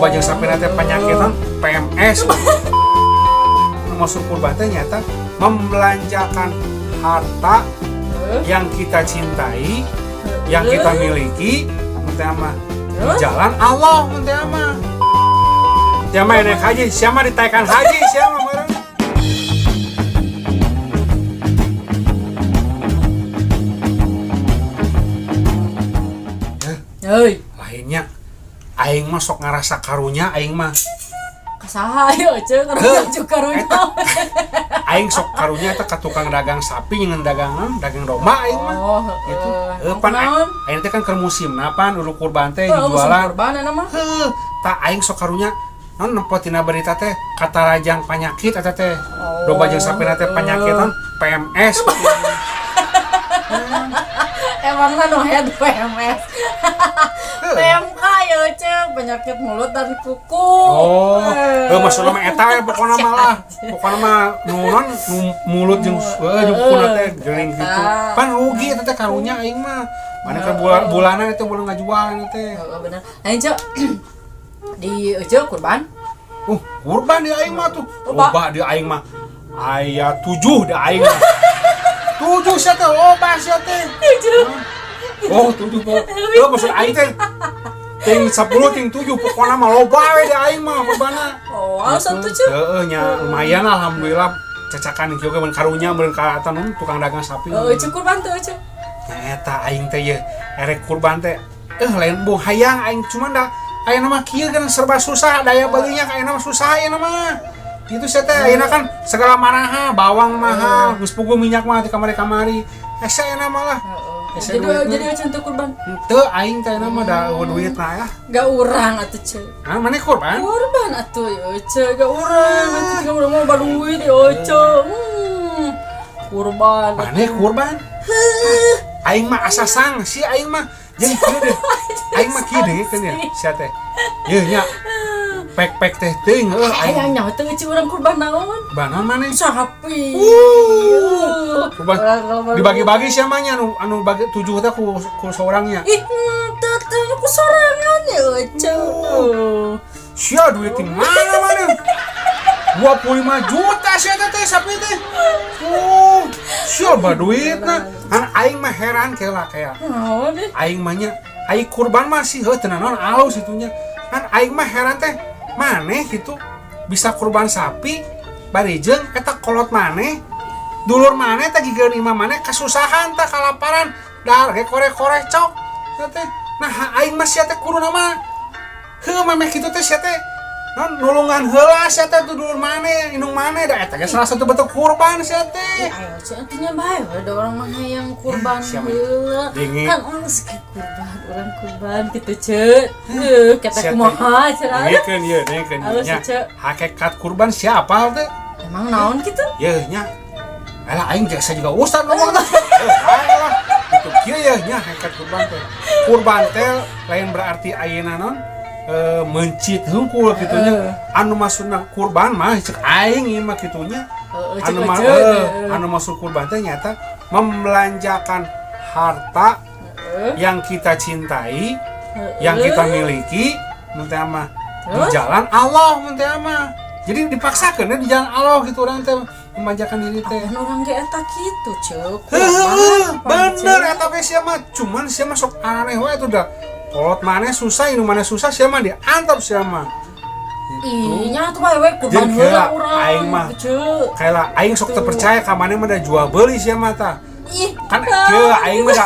Domba jeung sapi teh penyakitan PMS. Nu masuk kurban teh nyata membelanjakan harta yang kita cintai, yang kita miliki, mun teh mah di jalan Allah mun teh mah. Sia mah naik haji, sia mah ditaekan haji, sia mah meureun. Heuy, Lainnya aing mah sok ngarasa karunya aing mah. Kasaha ieu Ceu karunya juga karunya. Aing sok karunya eta ka tukang dagang sapi ngan dagangan dagang domba aing mah. Oh, Gitu. heeh. Heuh, pan Naon? aing teh kan keur musimna pan dulu kurban teh Heuh, musim dijualan. kurban eta mah. Heuh, tah aing sok karunya non nempo tina berita teh katarajang panyakit eta teh. Oh, Domba jeung sapi teh penyakitan PMS. Emangna nu head PMS. PMK ya Ceu, penyakit mulut dan kuku. Oh, heuh maksudna mah eta we pokona mah lah. Pokona mah nu non nu mulut jeung heuh jeung kukuna teh gering gitu. Pan rugi eta teh karunya aing mah. Mana keur bulanan itu bulan ngajual eta teh. Heeh, bener. Lain Ceu. Di Ceu kurban. Kurban di aing mah tuh. Loba. Loba di aing mah. Aya 7 di aing mah. 7 sia teh loba sia teh. Oh, 7 po. Heuh maksud aing teh ting 10 ting 7 pokona mah loba we di aing mah kurbanna. Oh, alasan tuh Ceu. Heeh nya lumayan alhamdulillah cacakan kieu ge mun karunya meureun ka eta nun tukang dagang sapi. Heeh, Ceu kurban tuh Ceu. Nya eta aing teh ye erek kurban teh lain bung hayang aing cuman da ayeuna mah kieu kan serba susah daya belinya ka ayeuna mah susah ayeuna mah. Itu sia teh ayeuna kan segala maraha bawang mahal geus puguh minyak mah di kamari-kamari. Hese ayeuna mah lah. Hese Jadi duitna. jadi Ceu teu kurban. Henteu aing teh ayeuna mah da eueuh duitna ya. Gak urang atuh Ceu. Nah, maneh kurban? Kurban atuh ya Ceu, gak urang atuh tinggal urang mau duit ya Ceu. Kurban. Maneh kurban? Aing mah asa sangsi aing mah jeung kieu deh. Aing mah kieu deui kan ya sia teh. Yeuh nya. Pek-pek teh teuing heuh aing. Hayang nyaho teu Ceu urang kurban naon? Banan maneh? Sapi. Kurban Orang kalau dibagi-bagi sia mah nya anu anu bagi 7 teh ku saurangnya. Ih, teu teu ku sorangan ya Ceu. Sia duit di mana maneh? 25 juta sia teh teh sapi teh. Oh, sia ba duitna. Kan aing mah heran kela kayak. Naon deh? Aing mah nya aing kurban mah sih heuh teu naon alus itunya. Kan aing mah heran teh maneh gitu bisa kurban sapi bari jeung eta kolot maneh dulur maneh teh gigireun imah maneh kasusahan tah kalaparan dahar ge korek-korek cok sia teh. Nah aing mah sia teh kuduna mah heuh memeh kitu teh sia teh non nulungan heula sia teh tuh dulur maneh indung maneh da eta ge salah satu bentuk kurban sia teh. Ayo Ceu atuh nya bae we da orang mah hayang kurban Siapa? heula. Dingin. Kan orang geus kurban, urang kurban gitu Ceu. Heuh, kata Sia teh. kumaha cenah. Dengekeun ieu, dengekeun ieu Halus, nya. Ceu. Hakikat kurban siapa teh? Emang naon kitu? Yeuh nya. Alah aing jasa juga ustad ngomong teh. Alah. Itu kieu yeuh nya hakikat kurban teh. Kurban teh lain berarti ayeuna non mencit hungkul kitu nya. Anu maksudna kurban mah cek aing ieu mah kitu nya. Heeh, cek Anu mah Ceu. anu maksud kurban teh nyata membelanjakan harta yang kita cintai, yang kita miliki, mun teh mah di Terus? jalan Allah mun teh mah. Jadi dipaksakeun di jalan Allah gitu orang teh memanjakan diri teh. Kan urang ge eta kitu Ceu. Heuh, Kurban, bener Ceu. eta ge sia mah, cuman sia mah sok aneh wae tuh dah. Kolot maneh susah, indung maneh susah, sia mah diantep sia mah. Ih, nya atuh bae we kurban Jadi heula kela, urang. aing mah. Ceu. Kayak aing sok teu percaya ka maneh mah da jual beli sia mah tah. Ih, Kan kieu aing mah da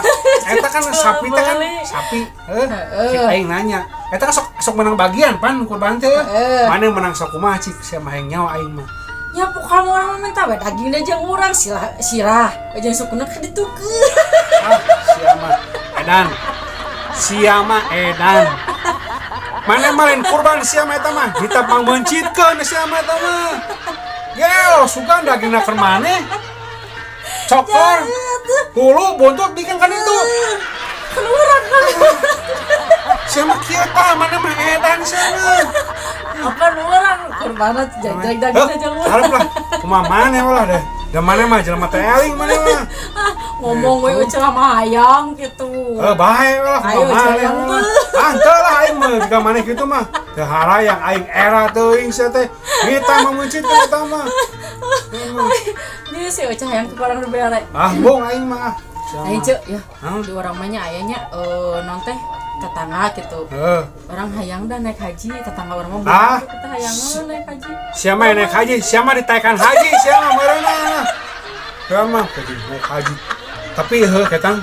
eta kan Jual sapi teh kan beli. sapi heuh. Heeh. Cik aing nanya, eta kan sok sok menang bagian pan kurban teh. Heeh. Maneh menang sok kumaha cik sia mah hayang nyawa aing mah. Ya pokoknya orang mah minta we daging jeung urang sirah sirah jeung sukuna ka ditukeun. Ah, sia mah edan. Sia mah edan. Maneh mah lain kurban sia mah eta mah, ditapang meuncitkeun sia mah eta mah. Gelo sugan dagingna keur maneh. Cokor, hulu buntut bikin kan itu. Kan urang kan. Sia mah kieu tah, maneh mah edan sia mah. Apa urang kurbanna jelek daging Heuh, jeung urang. harap lah. Kumaha maneh lah deh. Da maneh mah jelema teh eling maneh mah. Ah, Ngomong we Uce mah hayang gitu. Eh, bae lah. Ayo, kumaha maneh hayang mah. tuh. Ah, henteu lah, aing mah jika maneh kitu mah. Teu harayang aing, era teuing sia teh. Kita mah meuncit eta mah. Ini si Uce hayang ke orang dibere. Ah, bong aing mah. Sia Ayo mah. Cek ya. Hah? Di urang mah nya aya nya non teh tetangga gitu. Heuh. Urang hayang dah naik haji, tetangga urang mah Ah. kita hayang naik haji. Siapa yang naik haji? Siapa ditaikkan haji? Siapa meureunan? Siapa mah naik haji. Tapi heuh ketang.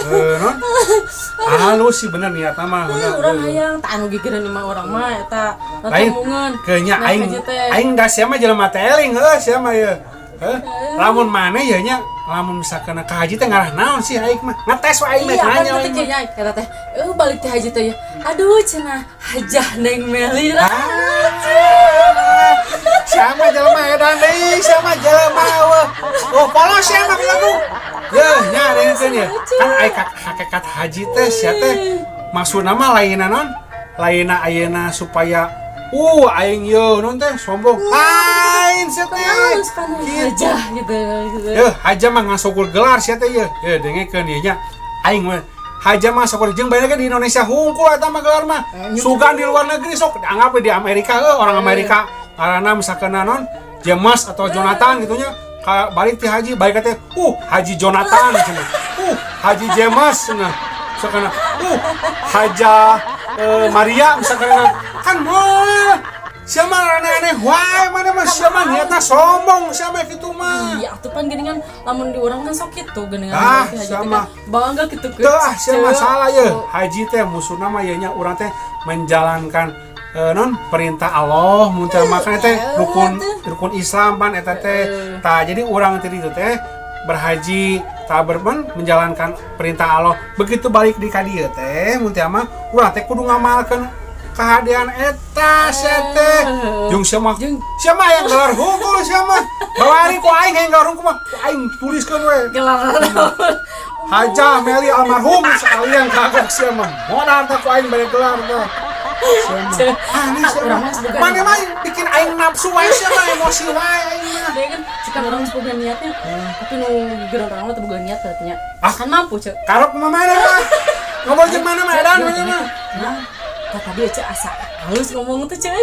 Eh, non? Halus sih bener niatna mah, bener. Urang hayang tah anu gigireun lima urang mah eta Lain temungeun. kayaknya Naik aing haji teh. aing da sia mah jelema teh eling heuh sia mah ye. Heuh. Lamun maneh ye nya, lamun misalkan ka haji teh ngarah naon sih, aing mah? Ngetes we aing mah Iya, kan nanya aing ketika mah. nya kata teh, eh balik teh haji teh ya. Aduh, cenah hajah Neng Meli lah. Ah, siapa jelema edan deui, siapa jelema eueuh. Oh, polos sia mah lagu. Ye, nya dengekeun ye. Kan ai hakikat haji teh sia teh maksudna mah lainna non? Lainna ayeuna supaya aing ye non teh sombong. Lain sia teh. Halus kan hajah gitu gitu. Ye, haja mah ngan gelar sia teh ye. Ye, dengekeun ye nya. Aing mah haja mah syukur jeung bae di Indonesia hungkul eta mah gelar mah. Sugan di luar negeri sok anggap we di Amerika euy, orang Amerika ngaranna misalkan non James atau Jonathan gitu nya. Ka balik ti haji, balik teh Haji Jonathan cenah. Haji James cenah. Misalkan Haja Maria misalkan kan moal. Siapa aneh-aneh wae mana mah, siapa niatna sombong siapa kitu mah. Iya, atuh pan geuningan lamun di urang kan sok kitu geuningan Ah, balik ti haji teh sama. kan bangga gitu ke. Teu ah, sia masalah ye. Haji teh musuhna mah ye nya, urang teh menjalankan non perintah Allah mun teh makanya teh rukun rukun Islam pan eta teh. Tah, jadi urang teh itu teh berhaji tak bermen menjalankan perintah Allah. Begitu balik di ka dieu teh mun teh mah urang teh kudu ngamalkeun kahadean eta sia teh. Jeung sia mah sia mah yang gelar hungkul sia mah. Bawari ku aing yang gelar hungkul mah ku aing tuliskeun we. Gelar naon? Hajah Meli almarhum sekalian kagok sia mah. Modal tah ku aing bade gelar tah. Sia mah. Aneh sia Urang mah. mah boga Mana mah bikin aing nafsu wae sia mah, emosi wae aing mah. Dia kan suka orang geus boga niatnya. Tapi nu gigireun urang mah teu boga niat berarti nya. Ah. Kan mampu, Cek. Karep mah mana mah. Ngobrol jeung mana mah edan mana mah. Nah, tah tadi Ece asa halus ngomong tuh, Cek.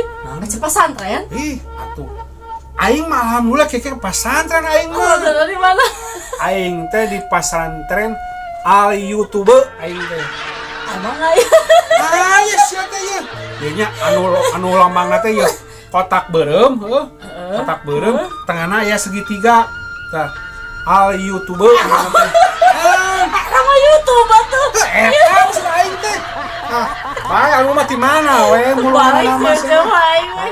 Ece pasantren. Ih, atuh. Aing mah alhamdulillah keke pasantren aing Oh, mah. dari mana? Aing teh di pasantren al YouTube aing teh. Emang aya? Ah, ya sia teh ye. Ieu nya anu anu lambangna teh ye kotak beureum heuh. Kotak beureum, tengahna aya segitiga. Tah, al YouTube ngaranna teh. Ah, Nama YouTube atuh. eta maksud aing teh. Ah, bae anu mah di mana we mulu Balik nama ke sia. aing we.